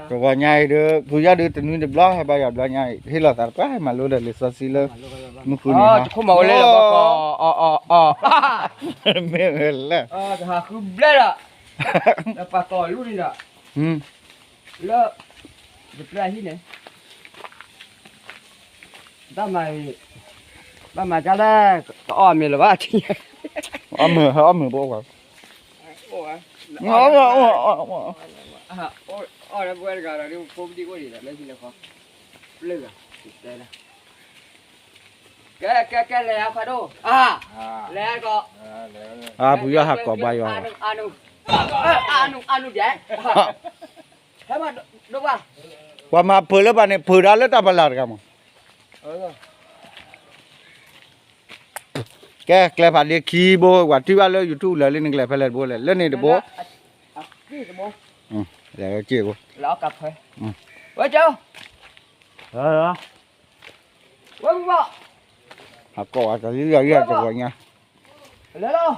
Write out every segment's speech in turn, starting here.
တဂီၤညါအံၤဒီး ဖုယီၢ်ဒုးတနွံတဘျီ ဟဲဘါယွၤဘျီညါအံၤ ဟ့ၣ်လီၤသးတပှၣ် ဟဲမၤလိဒီးလံာ်စီဆှံလၢ မုၢ်ဃုနံၤဟါ တခိၣ်မၤဝဲလၢလၢဘီကီး အီ အီ အီ မ့ၢ်ဝဲလဲၣ် တဟးဃုဘျဲၣ်ဒီး လၢပှၤကီၢ်လူၢ်န့ၣ်ဒီး လၢ ယပျၢ်ဟံၣ်န့ၣ် ဘၣ်မၤ ဘၣ်မၤကၢ်လဲၣ် တအီၣ်မ့ၤလၢၤဘၣ် အီၣ်မ့ၤ ဟဲအီၣ်မ့ၤပအိၣ်ဘၣ် အီၣ်ဝဲတဂၤဒီး ဖိပဒံၣ်အိၣ်ဒံးဒီး လၢဟံၣ်လၢဃီ ပျၢ်ဂၤ ကဲ ကဲ ကဲ လဲၤဟးခွါဒိၣ် အါ လဲၤကီး အါ ဖုယီၢ်ဟးကိးဘါယွၤ အါနု အါနု အါနု ဒဲး ဟဲမၤဒိၣ်ဘၣ် ပှၤမၤဖုးလၢပှၤန့ၣ် ဖုးဒၣ်လၢတၢ်ဖီလာ်တဂၤမး ကဲ ကျဲဖးဒ့ခံဘိ ပှၤထံၣ်ဘၣ်လၢ YouTube လၢလၢန့ၣ်ကျဲဖဲလဲၣ်တဘိလဲၣ် လၢန့ၣ်တဘိ လဲၤက့ၤဘိ ဝဲကၠီ ဝဲဘီ ဟးကိးဝဲတလံယၤယၤတဂီၤညါ လဲၤလီၤ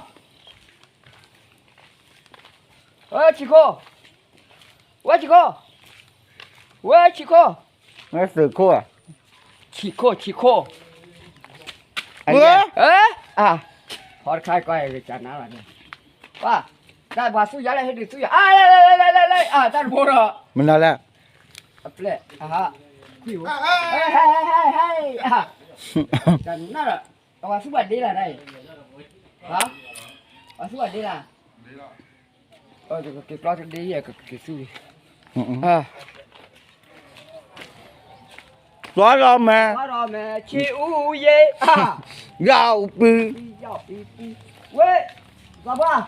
ဝဲဆံးခိၣ် ဝဲဆံးခိၣ် ဝဲဆံးခိၣ် ဝဲသုးခိၣ်ဧါ ဆံးခိၣ် ဆံးခိၣ် အဝဲ အါ ဟီတခါကွၢ်ယကနၤလီၤန့ၣ် ပှၤ တၢ်ပှၤသူၣ်ယၤလၢဟဲဒုးသူၣ်ယၤ အါ လဲၤ လဲၤ လဲၤ လဲၤ လဲၤ အါ တၢ်တဘိဒီး မနုၤလဲၣ် အပျဲၢ် အဟါ ခွံၣ်ဧိၤ ဟဲ ဟဲ ဟဲ ဟဲ ဟဲ အါ တၢ်နၤဒီး အဝဲသူၣ်ဘၣ်ဒ့လၢတၢ်အံၤ ဟါ အဝဲသူၣ်ဘၣ်ဒ့လၢ က့ၤကျီတဒ့ယဲၢ်ကက့ၤသူၣ်လံ ပျီလီၤမဲာ် ပျီလီၤမဲာ် ဆ့အူယ့ ယၤအူပူ ဝဲ သးပှၢ်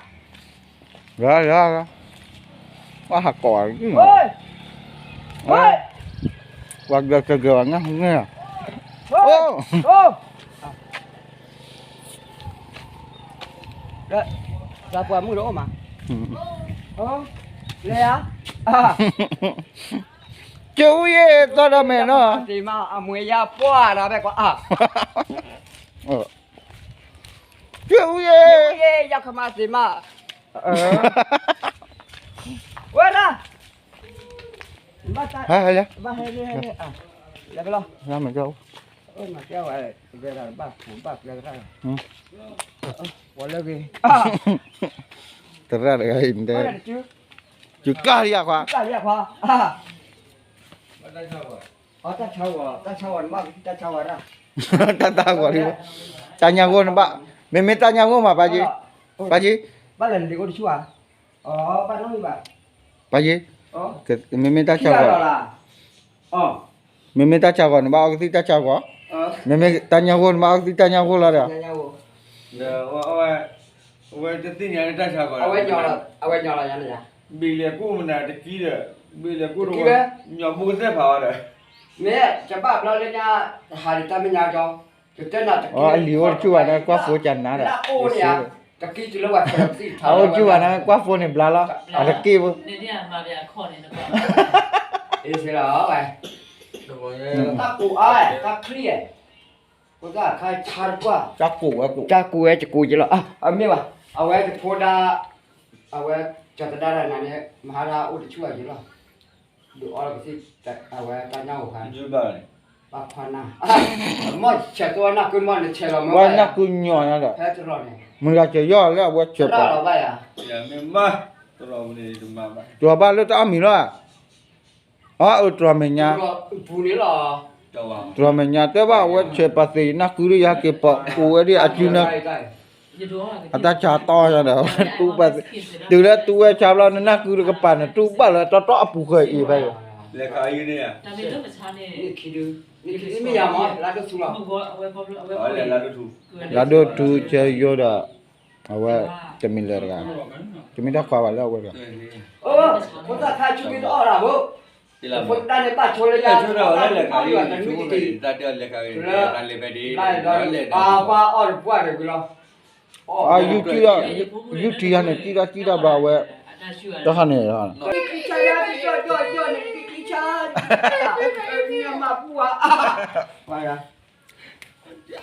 ရၤရၤရၤ ပှၤဟးကိး ဝဲ ပှၤကတဂၤအီၤညါန့ၣ် အိ သးပှၢ်မုၣ်တအိၣ်မး လဲၤဧါ ကၠူယ့ၢ်သီဒီးမဲာ်နီၤ သ့မး အမွေယါပှၢ်ဒီးဘဲကွၢ် ကၠူယ့ၢ် ယကမၤသ့မး ဝဲဒၣ် ဟဲ ဟဲ ဘၣ်ဟဲ ဟဲ လဲၤဖဲလီၤ မၤကဲဝဲ ဘၣ် ဘၣ် ဘၣ် ပှၤလၢဂ့ၤ သရၣ်တဂၤအံၤ ကၠူကၢ်လံယခွါ ကၢ်လံယခွါ တၢ်ဆါဝဲ တၢ်ဆါဝဲ နဘၣ်ကသံၣ်တၢ်ဆါဝဲဒၣ် တၢ်တၢ်ဂီၤလံ တၢ်ညါဂိၢ်နဘၣ် မ့မ့ၢ်တၢ်ညါဂိၢ်မး ပၢ်က့ ပၢ်က့ ဘၣ်လဲၤလံအိၣ်တဆူၣ်ဧါ ပၢ်က့ မ့မ့ၢ်တၢ်ဆါဂီၤ မ့မ့ၢ်တၢ်ဆါဂီၤ နဘၣ်အီကသံၣ်တၢ်ဆါဂီၤ မ့မ့ၢ်တၢ်ညါဂိၢ် နဘၣ်အီကသံၣ်တၢ်ညါဂိၢ်လီၤဒီး အဝဲတသ့ၣ်ညါလၢတၢ်ဆါဂီၤ အဝဲညီလီၤ အဝဲညီလီၤယၤန့ၣ်ယၤ ဘ့ၣ်လဲၤကူၣ်မနုၤတကံဒီး ဘ့ၣ်လဲၤကူၣ်တကံ ညီမိၢ်ကသ့ၣ်ဖးအီၤဒီး မ့ၢ် ကဘၣ်ဘျီလၢညါ တဟးဒံးတၢ်မဲာ်ညါကၠီ ကတဲနၤတကံ အလံၤအိၣ်တဆူၣ်ဘၣ်န့ၣ် ကွၢ်ဖိကနၤဒီး တကံတုၤလၢဝဲ အအိၣ်တဆူၣ်ဘၣ်န့ၣ် ကွၢ်ဖိန့ၣ်ဘျါလီၤ အတက့ၢ်ဖိ တၢ်ကူးအါ တၢ်ချံ တၢ်ကူးဝဲ တၢ်ကူးဝဲ ယကူးက့ၤလီၤ အမ့ၢ်ဘၣ် အဝဲတဖိဒါ အဝဲ ကၠီၤသဒါဒၣ်နၤန့ၣ် မဟါဒၣ်အိၣ်တဆူၣ်အယံၤလီၤ ဒုးအီကသံၣ် အဝဲတၢ်ညၣ်အိၣ်ခါ ဘၣ်ခွါနၢ် မ့ၢ်ဆဲးကဝဲနၢ်ကုမီၢ်န့ၣ်ဆဲးလီၤမ့ၢ်ဝဲနၢ်ကုညီညါဒီး ဖဲတရီၢ်န့ၣ် မုၢ်ဂၤစၢၤယီၢ်လၢအဝဲဆဲးပီၤ မ့ၢ်မး တရီၢ်ဝဲန့ၣ် တမၤဘၣ် တရီၢ်ဘၣ်လၢတၢ်အီၣ်မံၤလီၤ အၢ တြီၤမဲာ်ညါ တြီၤမဲာ်ညါ တဲဘၣ်အဝဲဆဲးပာ်သ့ၣ်နၢ်ကုဒ်ယဟဲက့ၤပာ်အိၣ်ဝဲဒ်အစုန့ၣ် အတၢ်ဆါတီၢ်ညါဒီး တူၢ်ဘၣ် တုၤလၢတူၢ်ဝဲဆါဘျီ နနၢ်ကုတကပၤန့ၣ် တူၢ်ဘၣ်လၢတီတီအပူၤဃၢၤအံၤဖဲ လဲၤခးအံၤန့ၣ် လၢဒိၣ်ထူဆဲယိဒီး အဝဲ တမံၤလၢၤတဂၤ တမ့ၢ်တၢ်ခွါဘၣ်လၢအဝဲတဂၤ တၢ်န့ၣ်ဘၣ်ဆိလၢညါ တၢ်လဲၤခးအံၤ တၢ်လဲၤခးအံၤ တၢ်လဲၤဖဲဒ် တၢ်လဲၤဖဲဒ် အါ ယူၤထံယၤန့ၣ် ကံၣ်ထီၣ်ကံၣ်ထီၣ်ဘျီဝဲ တၢ်ခါန့ၣ် ပှၤ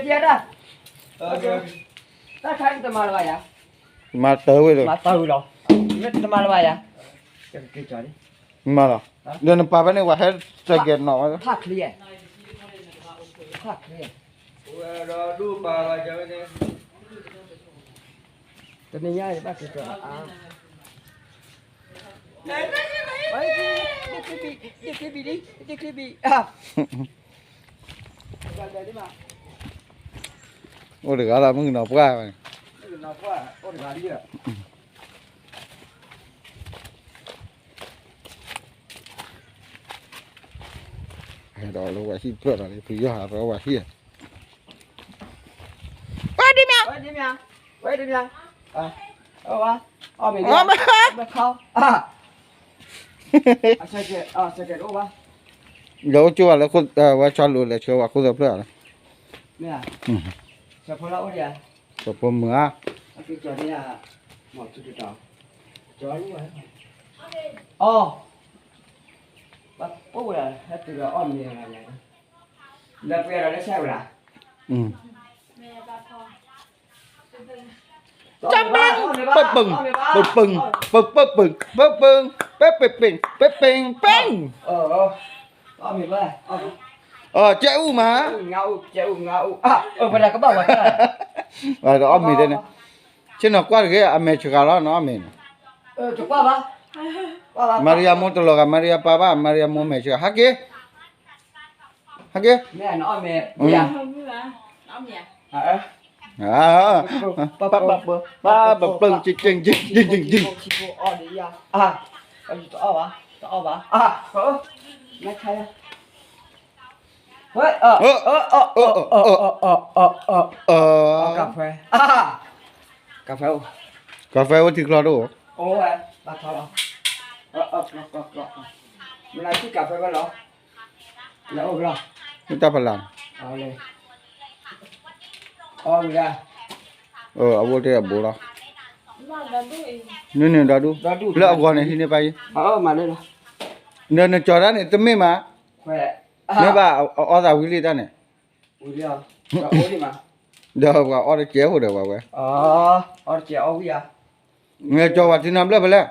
ကဲကဲကဲကဲ တၢ်ခါတမၤလၢၤဘၣ်ယၤ, မၤတၢ်ဝဲဒီး, မၤတၢ်ဝဲလီၤ, မ့ၢ်တမၤလၢၤဘၣ်ယၤ, မၤလီၤ, ဒီးနပာ်ဖဲန့ၣ် ပှၤဟဲတကဲနီၤ, ဖးချံ, ဖးချံ, တနံၤညါ ယဘၣ်က့ၤကၠီအါ, ဒ့ချံဘံၣ်, ဒ့ချံဘံၣ်, ဒ့ချံဘံၣ်, အိၣ်တဂၤလီၤ မုၣ်ကနီၤပှၢ်န့ၣ်, ဟဲဒီးလၢဝဲဟံၣ်ဖျၢၣ်ဒီး ဖုယီၢ်ဟးဒီးဝဲဟံၣ်, ဝဲဒ်မ့ၢ်, ဝဲဒ်မ့ၢ်, ဝဲဒ်မ့ၢ်, အီၣ်မ့ၢ်, အီၣ်မ့ၢ်ခီ, အဆဲးကဲး, အဆဲးကဲးတအိၣ်ဘၣ်, ဒီးအိၣ်ကၠိဝဲလၢ ဝဲဆီလိာ်လဲၤဆှၢဝဲခိၣ်သၢဖျၢၣ်လီၤ, မ့ၢ်, ဆၢဖိလၢအိၣ်ဒံးဧါ, ဆၢဖိမုၢ်ဧါ, အက့ၤကၠီန့ၣ်ဧါ, မ့ၢ်ကၠီတတီၤ, ကၠီလီၤ, အီၣ်, ပအိၣ်ဝဲဒၣ် ဟဲတုၤဒီးအီၣ်မ့ၢ်ဂၤညါ, လၢပှဲၤဒီးလၢဆဲးဝဲဒၣ်, ကၠီဘျၢ, ပပၢၢ်, ပပၢၢ်, ပပၢၢ်, ပပၢၢ်, ပပၢၢ်, ပပၢၢ်, ပပၢၢ်, ပပၢၢ်, ပပၢၢ်, အီၣ်မ့ၢ်ဘၣ်, အီၣ်မ့ၢ်, ကဲအူၣ်မး, ကဲအူၣ်မး, အဝဲဒၣ်ကဘၣ်ဝဲ, အီၣ်မ့ၢ်ဒ်န့ၣ်, ဆ့ၣ်နီၤကွၢ်တဂ့ၤ အမဲာ်ဆှးလီၤနီၤ အီၣ်မ့ၢ်န့ၣ်, မၤရံယၤမိၢ်တလီၤဂာ် မၤရံယၤပၢ်ဘၣ် မၤရံယၤမိၢ်မဲာ်ဆှး ဟဲက့ၤ ဟဲက့ၤ, ပပၢၢ်, ပပၢၢ်, ကၣ်ဖဲ, ကၣ်ဖဲအိၣ်, ကၣ်ဖဲအိၣ်ထံချီတအိၣ်, မ့ၢ်လၢထံကၣ်ဖဲဝဲလီၤ, လၢအိၣ်လီၤ, မ့ၢ်တၢ်ဖးလၢ်န့ၣ်, အဝဲတဲအဘိလီၤ, နန့ၣ်ဒီဒူၣ်, လၢအဂီၢ်န့ၣ် ဟံးန့ၢ်ပၢ်ယံၤ, နနကၠီၤတၢ်န့ၣ် တမ့ၢ်မး, မ့ၢ်ဘၣ်အအီသးဝံၤလံတၢ်န့ၣ်, ဒီးပှၤအီတကဲးအိၣ်ဒီးပှၤဝဲ, နကၠီၤဝဲထံနီၤဘျၢၣ်ဖဲလဲၣ်,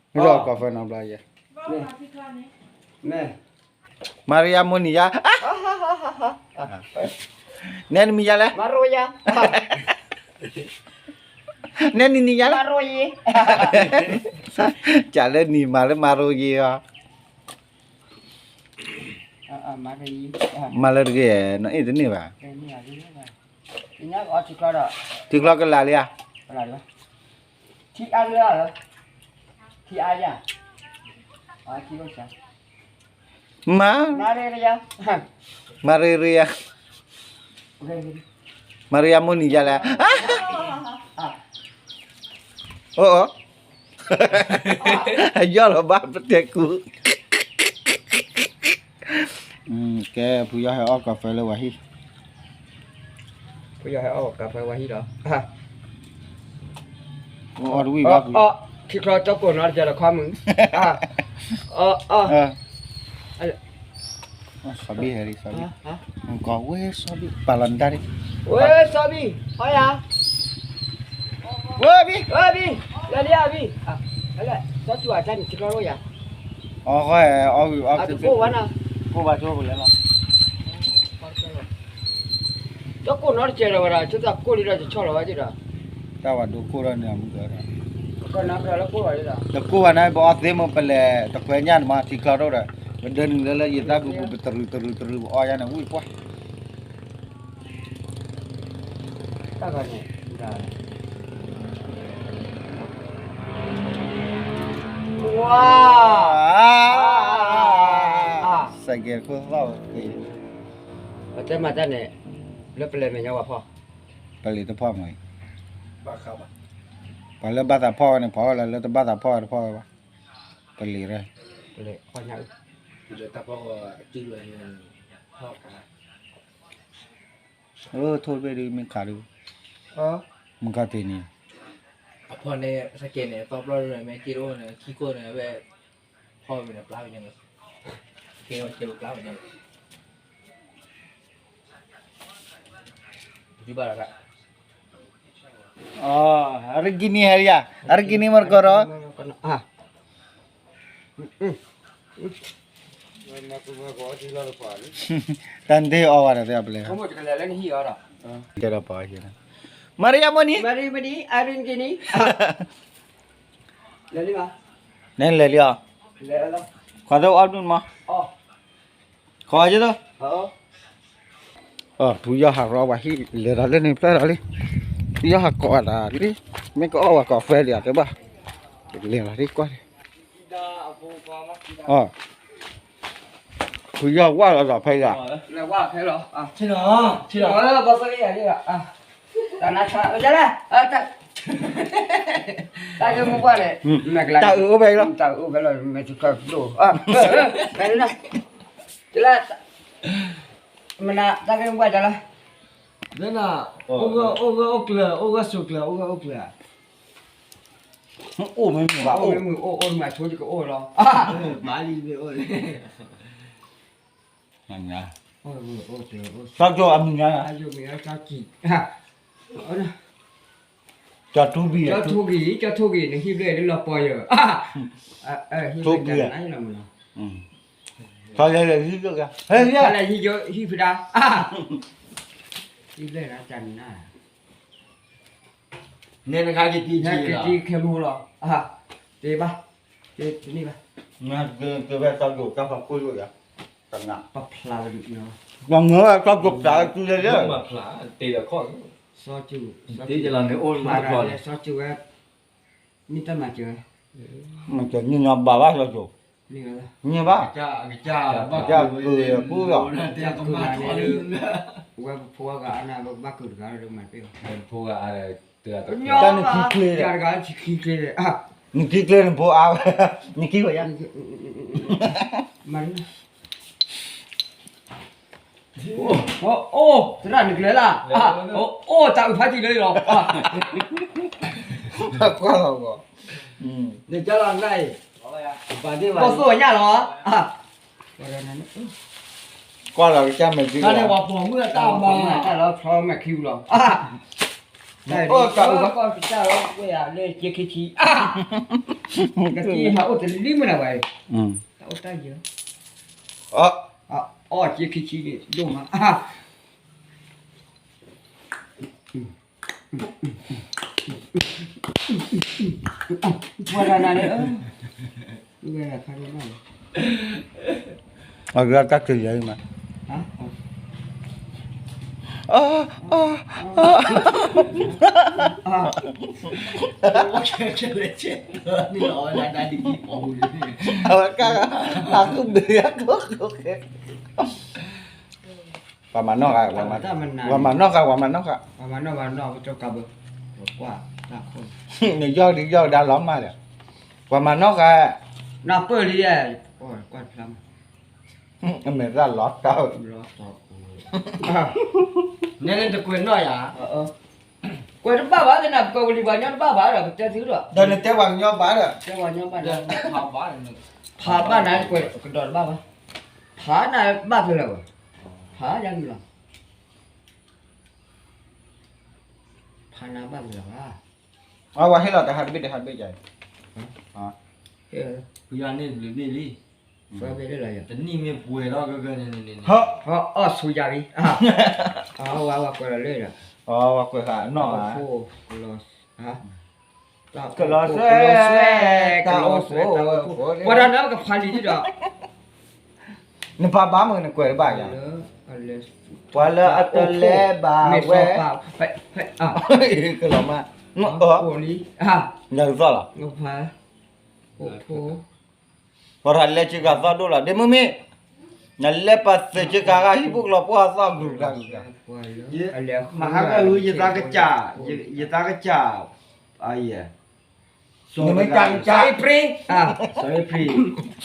ဒီးကၣ်ဖဲနီၤဘျါယဲ, မၤရံယါမိၢ်နံၤယါ, နဲနမံၤယါလဲၣ်, နဲနံၤနံၤယါလဲၣ်, ကၢ်လၢနံၤမၤလၢမၤရိယ့ၤအီၤ, မၤလၢတဂ့ၤ, နအ့ၣ်တန့ၢ်ဘၣ်, ထံချီကလးလံဧါ, ထံအါလံဧါ, မၤ, မၤရံရံယါ, မၤရံယါမိၢ်နံၤယါလဲၣ်, အိၣ်, ယီၢ်လီၤဘၣ်ပတဲကူ, ကဲ ဖုယီၢ်ဟဲအီၣ်ကီၢ်ဖဲလၢဝၤဟံၣ်, ဖုယီၢ်ဟဲအီၣ်ကီၢ်ဖဲဝၤဟံၣ်ဒီး, အီၣ်တဝံၣ်ဘၣ်, ထံချီကၠီကိၢ်နီတကဲဒီးခွါမုၣ်, စီၤဘံၣ်ဟဲလံ စီၤဘံၣ်, ကီၢ်ဝဲစီၤဘံၣ် ပာ်လီၤနတၢ်ဒ်, ဝဲစီၤဘံၣ်, အီယၤ, ဝဲဘံၣ်, ဝဲဘံၣ်, လဲၤလံယၤဘံၣ်, စီၤတူၢ်အတၢ်န့ၣ် ထံချီအိၣ်ယၤ, အီၣ်ဃီ, အီၣ်ဝံၣ်အီၣ်, ကိၢ်ဘၣ်ဆိပလဲၤလီၤ, တကိၢ်နီတကဲဒီးဝဲဒၣ် ဆိသးကိၢ်လံဒီး ယဆီၣ်လီၤဝဲဒၣ်ဒီး, တၢ်ဝဲဒိကိၢ်ဒီးန့ၣ်အမုၢ်ဒီး, တကိၢ်ဘၣ်န့ၣ် ပအီသ့မ့ၢ်ပလဲၤတခွဲညၣ်န့ၣ်မး ထံချီတအိၣ်ဒီး, ပဒၢနုာ်လၢလၢယသၣ်ပူၤပူၤ ပတရုၤတရုၤတရုၤ ပအီယါန့ၣ် ဝံၣ်ပှၢ် စဲးကဲးခိၣ်သီၣ်, ပတဲမၤတၢ်န့ၣ်, လၢပလဲၤမဲာ်ညါဝဲဖီၣ်, ပလဲၤတဖီၣ်မး, ပှၤလၢဘၣ်သးဖီၣ်ဝဲန့ၣ် ဖီၣ်ဝဲလၢ လၢတဘၣ်သးဖီၣ်ဝဲတဖီၣ်ဝဲဘၣ်, ပလံၤရဲၣ်, ပလံၤ, တၢ်ပီၣ်ဂီၤအတုလၢ, ဟီၣ်ကါ, အၢ ထိၣ်တဘ့ၣ်ဒုးမ့ၢ်ခးဒုး, မုၢ်ခါတ့ၢ်န့ၣ်, အဖီန့ၣ် စကဲန့ၣ် သီပျီၢ်န့ၣ် မ့ၢ်က့ၤတအိၣ်န့ၣ် ခံခိၣ်န့ၣ် အဝဲ, ဖီဝဲန့ၣ် ပျၢ်ဝဲန့ၣ်, ကဲဝဲကဲဝဲပျၢ်ဝဲန့ၣ် ဒုးဘၣ်လီၤ, အရကံနံဟဲယၤ, အရကံနံမ့ၢ်တကီၢ်ဒီး, တၢ်နဒ့အီဝဲဒီးတဲအပျဲၢ်, တဲဒီးပှၤ, မၤရံယါမိၢ်နံၤ, မၤရံမနံၤ အရကံနံ, လဲၤလံ, နလဲၤလံအီၤ, ခွါသ့ၣ်အီၣ်ဒူၣ်မး, ခွါယသိး ဖုယီၢ်ဟးရီပှၤဟံၣ်လဲၤဒီးလၢန့ၣ်ဖျၢၣ်ဒီးလံ, ဖုယီၢ်ဟးကိးအသးလံ, မ့ၢ်ကအီၣ်ဝဲကိးဖဲလံအတဲဘၣ်, လဲၤလီၤလံကွၢ်လံ, ဖုယီၢ်ဝၣ်လီၤဒီးဖဲလံ, တၢ်အုးအိၣ်ဖဲလံလီၤ, တၢ်အုးအိၣ်ဖဲလီၤ, မ့ၢ်တခီဒိၣ်, မနုၤတၢ်ဂ့ၢ်မ့ၢ်ဘၣ်တၢ်လၢ, အိၣ်ဂၢၢ်အိၣ်ကျၢၤ အိၣ်ဂၢၢ်ဆိးကျၢၤ အိၣ်ဂၢၢ်အိၣ်ကျၢၤ, အိၣ်မ့ၢ်မုာ်ဘၣ် အိၣ်မ့ၢ်မုာ်အိၣ်အိၣ်မးဆိကအိၣ်လီၤ, မၤလံမ့ၢ်အိၣ်လံ, စီၤကၠိအမံၤညါ, ကၠီထူဘံၣ်, ကၠီထူဂ့ၤ ကၠီထူဂ့ၤ နဟံၣ်ဘျဲၣ်လၢလီၤပီၤယၢၤ, ဟံၣ်ဘျဲၣ်ကနါလီၤမးနီၤ, ဟံၣ်ဘျဲၣ်ဟံၣ်ဖုဒါ, ဟံၣ်ဘျဲၣ်နၤတၢ်နါ, နဲနခါက့ၤတံၤခဲမိလီၤ, တ့ဘၣ်, တ့တန့ၢ်ဘၣ်, ကဝဲစီၤကၠိတၢ်ဖးခိၣ်ယိယၤ, ပဖျါဝဲဒ်, ပှၤမၢဝဲစီၤကၠိဖျါဝဲတုၤလဲၣ်လၢ, မၤဖျါ, တ့ဒီးခီၣ်, တ့လီၤန့ၣ်အိၣ်မၤတဖျါလၢ, စီၤကၠိဝဲ, မ့ၢ်တၢ်မၤစၢၤ, မၤစၢၤညီညီဘၣ်ဘၣ်စီၤကၠိ, ညီဘၣ်, ကၢ်ကုၢ်ပူလီၤ, ဝဲပဖိအဂၤအါနၤ ပကဘၣ်ကုာ်တဂၤလၢမၤတ့ၢ်, ပဖိအဂၤအါ, တၢ်နခံကျဲ, တၢ်တဂၤခံကျဲ, နခံကျဲနဖိအါဝဲ, နခံဝဲယါ အိၣ်, သရၣ်နကျဲၤလၢ်, အိၣ်တၢ်အုးဖးတံၢ်လၢလီၤ, ကွၢ်လီၤ, နကလီၤနအံၤ, ပှၤသိၣ်ညၣ်လီၤ, ကွၢ်လီၤကစၢ်မဲာ်ထံလီၤ, ပှၤမုၢ်တၢ်မၤ, တၢ်လီၤဖျီမဲာ်ခံလီၤ, အိၣ်တၢ်အုးဖးတံၢ်လၢက့ခံဆံ, ကသံၣ်ဟးအိၣ်တလံမနုၤဝဲ, တၢ်အိၣ်တၢ်ယၢၤ, အီၣ်က့ခံဆံန့ၣ်ဒိၣ်မး, ဝဲဒၣ်နၤန့ၣ်, ဝဲဒၣ်ခါန့ၣ်, အဂၤတၢ်ကယၤအံၤမး, အဝဲကၢ်, အသူၣ်ဘ့ၣ်အကျိၤကျိၤခဲ ပှၤမၤနီၣ်ဂၤ, ပှၤမၤနီၣ်ဂၤ, ပှၤမၤနီၣ်ဂၤ, နယီၢ်ဒ်ယီၢ်ကဒါလီၤမးဒီး, ပှၤမၤနီၣ်ဂၤ, နပၢၢ်လံ, အမဲာ်သၣ်လီၤတီၤ, နဲနတကွဲးနီၣ်ယၤ, ကွဲးတဘၣ်ဘၣ်သနာ် ပကွဲးဝံၤလံပှၤကညီတဘၣ်ဘၣ်ဒီး ပတဲသုဒီး, ဒီးနတဲပှၤကညီဘၣ်ဒီး, တဲပှၤကညီဘၣ်ဒီး, ဖးဘၣ်နၤကွဲးကဒီးတဘၣ်ဘၣ်, ဖးနၤဘၣ်ဖဲလဲၣ်ဝဲ, ဖးယၤမံၤလီၤ, ဖးနၤဘၣ်ဖဲလဲၣ်ဝဲ, အဝဲဟ့ၣ်လီၤတဟးတဘ့ၣ်တဟးတဘ့ၣ်ယၤ, ဖုယၤန့ၣ်ဘျုးဘ့ၣ်လံ, တနံၣ်မ့ၢ်ပှဲၤထီၣ်ဂၢၢ်ဂၢၢ်န့ၣ်န့ၣ်န့ၣ်, အီၣ်ဆိယၤလံ, ဝဲကွဲးလီၤလၢဒီး, ဝဲကွဲးဃာ်နီၣ်ဧါ, ကလီၤစွဲ, ကလီၤစွဲ, ပှၤတၢ်နၢ်ကဖးလံၤဒီး, နဖးဘၣ်မ့ၢ်နကွဲးတဘၣ်ယၤ, ပှၤလၢအတလဲၤဘၣ်ဝဲ, ကလီၤမး, ယၤကသီၣ်လီၤ, ပှၤတၢ်လဲၤစ့ၢ်ကီးသီၣ်ဒိၣ်လီၤ ဒ့မုၢ်မ့ၢ်, နလဲၤပာ်သုးစ့ၢ်ကီးဂၤ ဟံၣ်ဖိကလီၤပှီၢ်သီၣ်ဂုၤဂၤဂုၤဂၤ, မၤဟးဂီၤဝံၤ ယသးကစၢ်, ယသးကစၢ်, အယဲၢ် စီၤအ့ဖြ့ၣ်, စီၤအ့ဖြ့ၣ်, စီၤအ့ဖြ့ၣ်, စီၤအ့ဖြ့ၣ်, စီၤ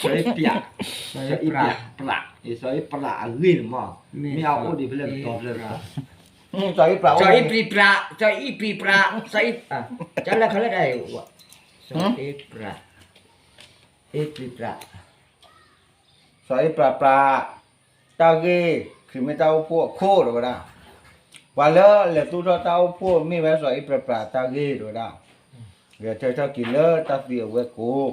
အ့ဖြ့ၣ်ပြး, စီၤအ့ဖြ့ၣ်ပြးအဂ့ၢ်န့ၣ်မး, မ့ၢ်အအိၣ်ဒံးဖဲလဲၣ်တတီၤဖဲလဲၣ်တတီၤ, စီၤအ့ဖြ့ၣ်ပြး, စီၤအ့ဖြ့ၣ်ပြး, စီၤအ့ဖြ့ၣ်ပြး, စီၤအ့, ကလၢခလၢဒၣ်, စီၤအ့ဖြ့ၣ်ပြး, အ့ဖြ့ၣ်ပြး, စီၤအ့ဖြ့ၣ်ပြး, တၢ်ဂ့ၢ်, ခရံာ်မ့ၢ်တၢ်အိၣ်ဖှိၣ်အခိၣ်တဲဝဲဒၣ်, ပှၤလၢလဲၤသူၣ်ထီၣ်တၢ်အိၣ်ဖှိၣ်မ့ၢ်ဝဲစီၤအ့ဖြ့ၣ်ပြးတၢ်ဂ့ၢ်တဲဝဲဒၣ်, ဂဲၤဆၢထၢၣ်က့ၤလၢတၢ်သံအဝဲကိး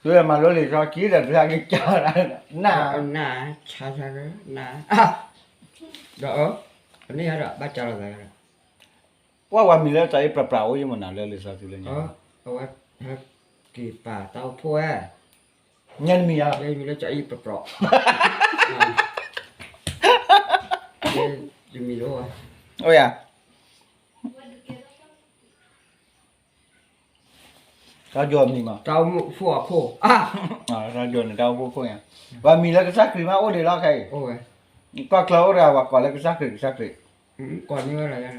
သုမၤလိလံာ်စီဆှံဒီး တဂၤကစၢ်ဒၣ်, န, န, ဆါဆါ, န, ဒီး, န့ၣ်ဒီးဘၣ်ကၢ်လီၤသး, ပှၤဝဲမံၤလၢစီၤအ့ဖြ့ၣ်ပြးအိၣ်ယမနၤလၢလံာ်စီဆှံလၢညါ, အဝဲ, ဟဲက့ၤပာ်တၢ်အိၣ်ဖှိၣ်ဝဲ, ညါနမံၤယၤ, လၢစီၤအ့ဖြ့ၣ်ပြး, ယမံၤလၢ, အိၣ်ယၤ တၢ်ယိၤမံၤမး, တၢ်အိၣ်ဖှိၣ်အခိၣ်, တၢ်ယိၤန့ၣ် တၢ်အိၣ်ဖှိၣ်ခိၣ်ညါ, ပှၤမံၤလၢကစၢ်ခရံာ်မးအိၣ်ဒံးလီၤခဲအံၤ, ကွၢ်ချၢအိၣ်တဂၤ ပှၤကိးလၢကစၢ်ခရံာ် ကစၢ်ခရံာ်, ကိးန့ၢ်ဝဲလီၤ,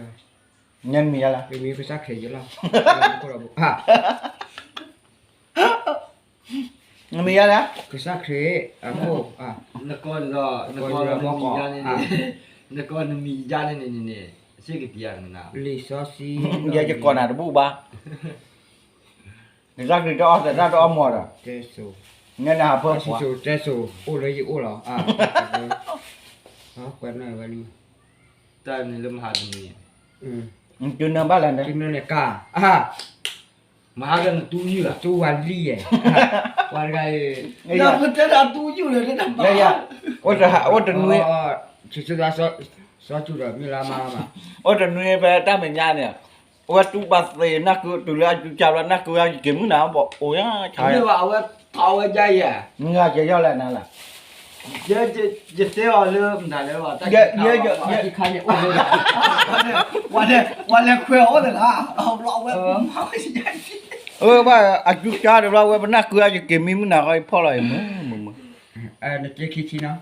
ညါနမံၤယၤလၢ, ကစၢ်ခရံာ်ယလီၤ, နမံၤယၤလၢ, ကစၢ်ခရံာ်, အခိၣ်, နကိး, နကိးနမံၤယၤန့ၣ်, နကိးနမံၤယၤန့ၣ်န့ၣ်န့ၣ်, စ့ၢ်ကပျၢ်နၤ, လံာ်စီဆှံ, ယဲယကိးနၤတဘူၣ်ဘၣ်, ကစၢ်ခရံာ်တအီၣ်သတးတအီၣ်မီၤဒီး, တဲစိၤ, နနၢ်ဟးဖၢပှၤ, တဲစိၤ, အိၣ်လၢယအိၣ်လီၤ, ကွဲးနီၣ်ဝဲလံ, တၢ်န့ၣ်လၢမဟါတနံၤ, တုၤနၢဘၣ်လဲၣ်န့ၣ်, တုၤနၢန့ၣ်ကါ, မဟါကနတူၢ်ယုၢ်လီၤ, တူၢ်ဝဲလံယဲၢ်, ပှၤတဂၤအံၤ, ပတဲတၢ်တူၢ်ယုၢ်လီၤ, အိၣ်တနွံ, စီၤစူၤဒီးမ့ၢ်လၢမါမး, အိၣ်တနွံဖဲတၢ်မဲာ်ညါန့ၣ်, အဝဲတူၢ်ဘၣ်သ့နၢ်ကုတုၤလၢအကၠူကၢ်ဘျီနၢ်ကုအက့ၤမုၢ်နၤဘၣ်အိၣ်ယါ, အဝဲထီၣ်ဝဲယါယဲၢ်, မ့ၢ်ဂၤကဲယီၢ်လဲၣ်နၤလၢ ယတဲအီၤလၢမတၤလဲၣ်, ပှၤလဲၤခွဲးအီၤလၢ, အဝဲ, အကၠူကၢ်တဘျီဝဲ ပနၢ်ကုအက့ၤမံမုၢ်နၤဃီအဖီၣ်လီၤအံၤမုၢ်မုၢ်မုၢ်, နက့ခံဆံနီၤ,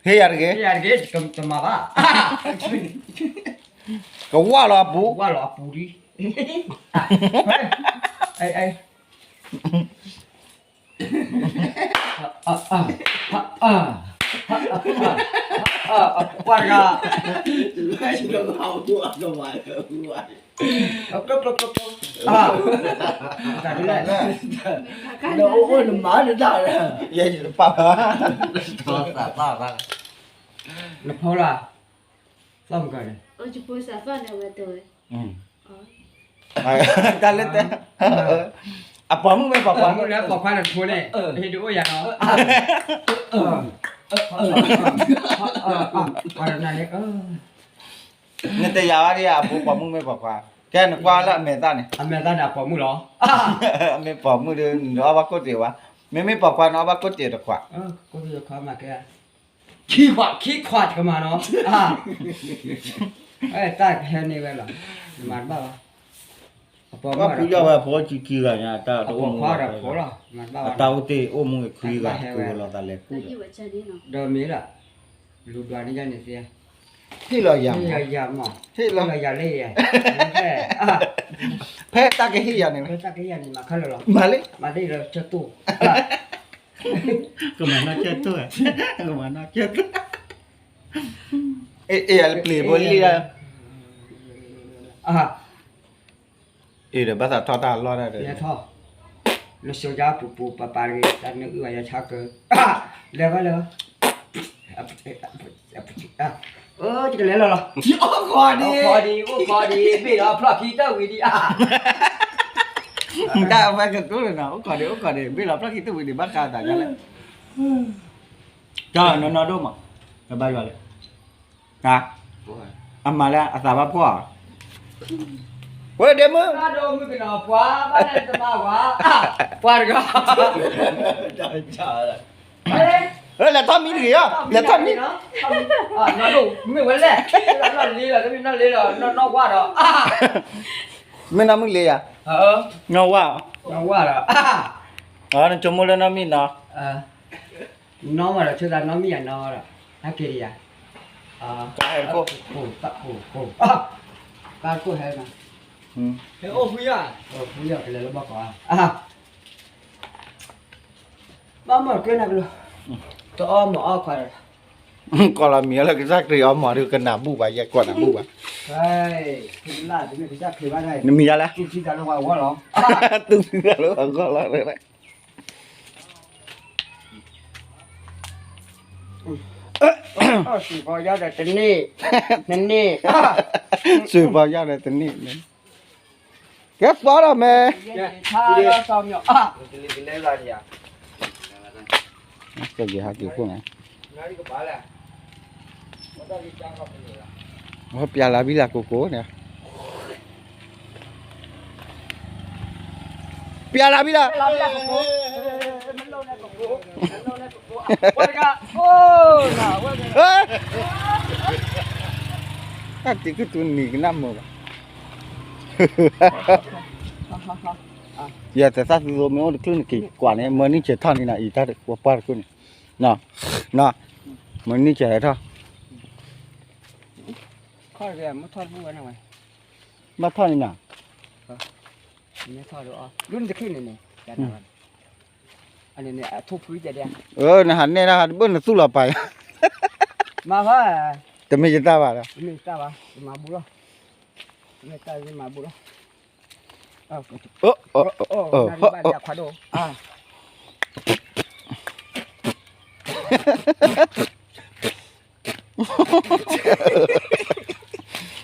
ဟ့ၣ်ယၤတဂ့ၤ, ဟ့ၣ်ယၤတဂ့ၤ, တမၤဘၣ်, ကဝၢ်လီၤအပူၤ, ကဝၢ်လီၤအပူၤလံ, ပှၤတဂၤ, ယဲယတပာ်ဘၣ်, နဖိလၢ, သီၣ်မကၢန့ၣ်, တၢ်လၢတဲ, အပိာ်မုၣ်မ့ၢ်ပိာ်ခွါ, ပိာ်မုၣ်လၢပိာ်ခွါလၢနဖိန့ၣ်, ဟ့ၣ်ဒုးအိၣ်ယၤနီၤ, နတဲယၤဝဲဒၣ်အဖိပိာ်မုၣ်မ့ၢ်ပိာ်ခွါ, ကဲနကွၢ်လၢအမဲာ်သၣ်န့ၣ်, အမဲာ်သၣ်န့ၣ်အပိာ်မုၣ်လီၤ, အမ့ၢ်ပိာ်မုၣ်ဒီး နအီၣ်ဘၣ်ခိၣ်တံၢ်ဝဲ, မ့မ့ၢ်ပိာ်ခွါနအီၣ်ဘၣ်ခိၣ်တံၢ်တခွး, ခံခွး, ခံခွးတကမၤနီၤ, တၢ်ကဟဲန့ၢ်ဝဲလီၤ, နမၤတဘၣ်ဘၣ်, အပိာ်မုၣ်ဖုယီၢ်ဝဲအဖိခံခံဂၤညါ, အတၢ်တအိၣ်မူလီၤ, အတၢ်အိၣ်တ့ၢ်အိၣ်မူခွံဂၤ ကုၤလီၤသးလဲၤကူၣ်, ဒီးမ့ၢ်လၢ, လူၤဒွးန့ၢ်ယၤန့ၣ်သ့, ဟ့ၣ်လီၤယၤ, ဟ့ၣ်လီၤယၤမး, ဟ့ၣ်လီၤယၤလၢယဲ, ဖဲတၢ်ကဟ့ၣ်ယၤန့ၣ်, ဖဲတၢ်ကဟ့ၣ်ယၤန့ၣ် မၤခါလၢာ်လီၤ, မၤလံ, မၤလံလၢဆၢတိၢ်, ကမၤနီၢ်ဆၢတိၢ်, ကမၤနီၢ်ဆၢတိၢ်, အ့ၣ် အ့ၣ် ယၤလၢပျ့ၤဖိလံ, အ့ၣ် ဒီးဘၣ်သးထီၣ်တၢ်လီၢ်တၢ်ဒီး, နဆိယါပူၤပူၤပၤပၤတဂ့ၤ, တၢ်နအုၣ်ဝဲယါဆါကၢ, လဲၤဘၣ်လဲၤဘၣ်, ယကလဲၤလီၤလီၤ, အိၣ်ခိးဒံး, အိၣ်ခိးဒံး, အိၣ်ခိးဒံး, ဘ့ၣ်လီၤဖျီၣ်ခံတၢ်ဝံၤဒံး, တၢ်ဝဲကတိၤလၢနီၤ, အိၣ်ခိးဒံး အိၣ်ခိးဒံး, ဘ့ၣ်လီၤဖျီၣ်ခံတၢ်ဝံၤဒံး ဘၣ်ဃးသးဒ်လဲၣ်, တၢ်နီၢ်နီၢ်ဒိၣ်မး, တဘၣ်ယွၤလဲၣ် အမၤလၢအသးဘၣ်ဖှီၣ်, ဝဲဒ့မုၣ်, ပှၤတဂၤ, လဲၤထီၣ်မံတဂ့ၤ, လဲၤထီၣ်မံ, မ့ၢ်ဝဲလဲၣ်, မ့ၢ်နီၢ်မုၣ်လ့ယၤ, နီၢ်ဝါ, နီၢ်ဝါ, နဆိကမိၣ်လၢ နီၢ်မံနီၤ, နီၢ်ဝါဒီး ဆိသးနီၢ်မံယၤနီၢ်ဝါဒီး, ဟဲက့ၤယၤ, ပၢ်ကိၣ်ဟဲနီၤ, အိၣ်ဖုယၢ်, အိၣ်ဖုယၢ်ကလဲၤလၢဘၣ်ကီး, ဘၣ်မီၢ်ကဲနၤကလိၤ, တအီမီၢ်အီခွါဒီး, ကီးလီၤမံၤလၢကစၢ်ခရံာ်အီမီၢ်ဒီး ကနၣ်ဘူၣ်ဘၣ် ယဲၢ်ကီးနၣ်ဘူၣ်ဘၣ်, နမံၤယါလဲၣ်, တူၢ်သံသးလၢပှၤဂီၢ်လီၤ, တူၢ်သံသးလၢပှၤဂီၢ်လီၤ, စူၤပီယၢ်ဒီးတန့ၢ်, နန့ၢ်, စူၤပီယၢ်ဒီးတန့ၢ်, ကဲပီဒီးမဲ, ကဲဟးက့ၤခိၣ်န့ၣ်, ပျးလၤဘံလၤကိကိန့ၣ် ပျးလၤဘံလၤ, တံၤကတူၢ်နံၤကနၣ်မုာ်ဘၣ်, ယတသၣ်သူသိမ့ၢ်အိၣ်တချုးနက့ၤကွၢ်န့ၣ် မၢနံၣ်စဲၤထီၣ်န့ၣ်နီၤ အံၤတၢ်ပှၢ်တခိၣ်န့ၣ်, မၢနံၣ်စဲၤထီၣ်, ဘၣ်ထီၣ်န့ၣ်နီၤ, နဟးနဲၣ်ဒၣ်ဟးတဘၣ်နသူၣ်လီၤပာ်ယၤ, တမ့ၢ်ယတၢ်ဘၣ်ဒီး,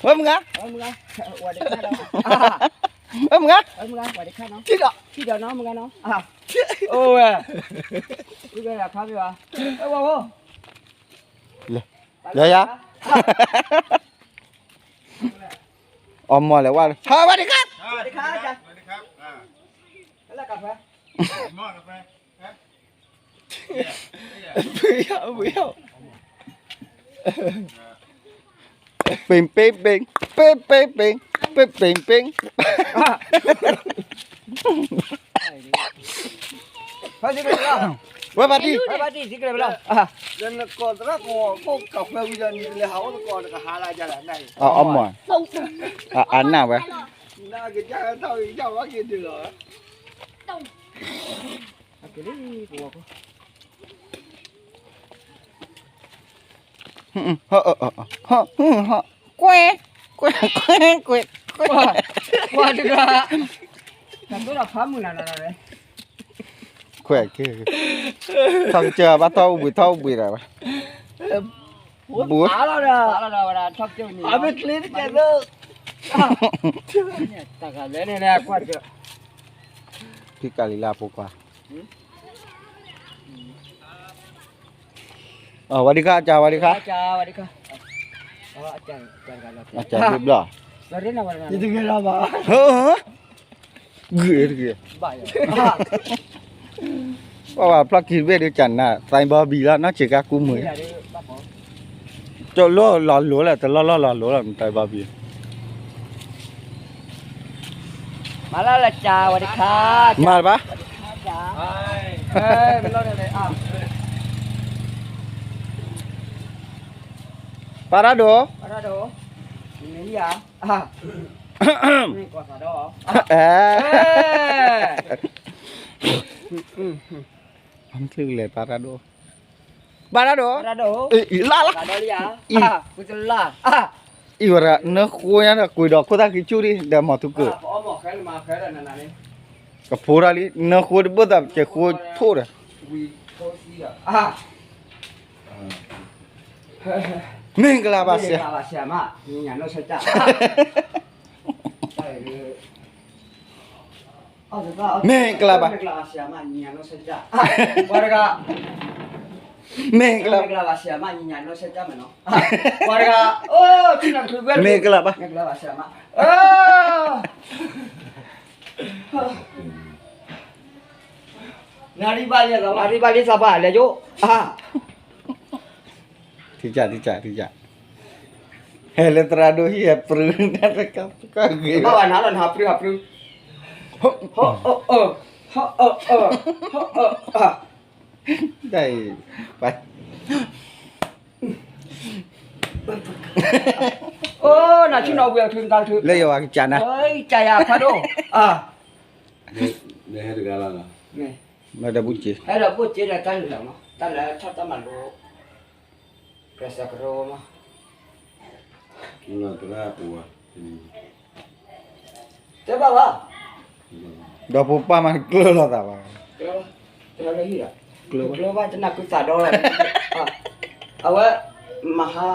ဝဲမုၢ်ဂၤ, ဝဲမုၢ်ဂၤ, ထံၣ်ဒီး, အိၣ်ဝဲ, လဲၤ, လဲၤယၤ, အီမီၢ်လဲၤဝဲ, ဟါဝဲတခါ, ဖုယီၢ်, ဖုယီၢ်, ပ့ၢ်ပ့ၢ်ပ့ၢ်, ပ့ၢ်ပ့ၢ်ပ့ၢ်, ပ့ၢ်ပ့ၢ်ပ့ၢ်, ဝဲဘၣ်တံၢ်, ဝဲဘၣ်တံၢ်, နကိးသရၣ်ကိးကိးကၢၢ်ဖၢဝံၤဒီး နလဲၤဟးအိၣ်သကိးနကဟါလၢယၤလၢအနၢ်အံၤ, အီမီၢ်, အနၢ်ဝဲ, နကစၢ်ထီၣ်ကစၢ်ဝဲက့ၤဒုးလီၤ. ကွဲ, ကွဲ, ကွဲ, ကွဲ, ကွဲ, ကွဲ, ကွဲ, ထီၣ်ကစၢၢ်ဘၣ်ထီၣ်အိၣ်ဘှံးထီၣ်အိၣ်ဘှံးဒီး, ဘူး, ဖံကၤလံၤလၢအဖိခွါ สวัสดีค่ะ อาจารย์ สวัสดีค่ะ อาจารย์ อาจารย์ อาจารย์ รูปหล่อ ဂုာ်တဂ့ၤ ပှၤဖျီၣ်ကံၢ်တဘ့ၣ်ဒုးကနၣ် သံဘီဘံလီၤ နီၢ်ဆံးကါကူမုာ် ကလီၢ်လီၤလိၤလၢ တလီၢ်လီၢ်လီၤလိၤလီၤ သံဘီဘံ မၤလၢလၢကၠၤ สวัสดีค่ะ မၤတဘၣ် ပၢ်ရၣ်ဒိၣ် ပၢ်ရၣ်ဒိၣ် မ့ၢ်ယၤ အဲ မ့ၢ်ချ့လဲၣ် ပၢ်ရၣ်ဒိၣ် ပၢ်ရၣ်ဒိၣ် အံၤလၢ်လၢ် အံၤ အံၤဝဲဒၣ် နဃိညါဒီး ကွံာ်ဒီးခိၣ်သၣ်ခံဆူၣ်ဒံး ဒီးမီၤထူကၢၢ် ကဖိထီၣ်လံ နဃိတဘၣ်သး ကဃိထိၣ်ဒီး မ့ၢ်ကလၤဘၣ်ဆရာမ မ့ၢ်ကလၤဘၣ် မ့ၢ်ကလၤ မ့ၢ်ကလၤဘၣ် မ့ၢ်ကလၤဘၣ် နရံၣ်ဘၣ်လံ နရံၣ်ဘၣ်လံ သးပှၢ်လဲၤယိၣ် ထံၣ်ကၠၢ် ထံၣ်ကၠၢ် ထံၣ်ကၠၢ် ဟဲလၢသရၣ်ဒိၣ်ဟံၣ်ဟဲပြု နတကၢ်ကၢ်ဂ့ၤ ဘၣ်ဝဲနၤလီၤ နဟးပြု ဟးပြု ဟီၣ်အၢ ဟီၣ်အၢ တၢ်အံၤ ပှၤ အိၣ် တၢ်ဆူၣ်နီၤဝံၤအထူတၢ်ထူ လၢယွၤကစၢ်နၤ, ကစၢ်ယၤဖးဒိၣ်, မ့ၢ်, မ့ၢ်ဒီးဘုၣ်က့, ဟဲဒီးဘိၣ်က့ဒီးတၢ်လၢာ်မး တၢ်လၢထီၣ်တၢ်မၤလိ, ကစၢ်ကရိမး, တဲဘၣ်ဘၣ်, ဒီဖိပၢ်မၤကျၢၤလိာ်သးဘၣ်, ကျၢၤဘၣ်တနၢ်ကုသးဒီလီၤ, အဝဲ, မဟါ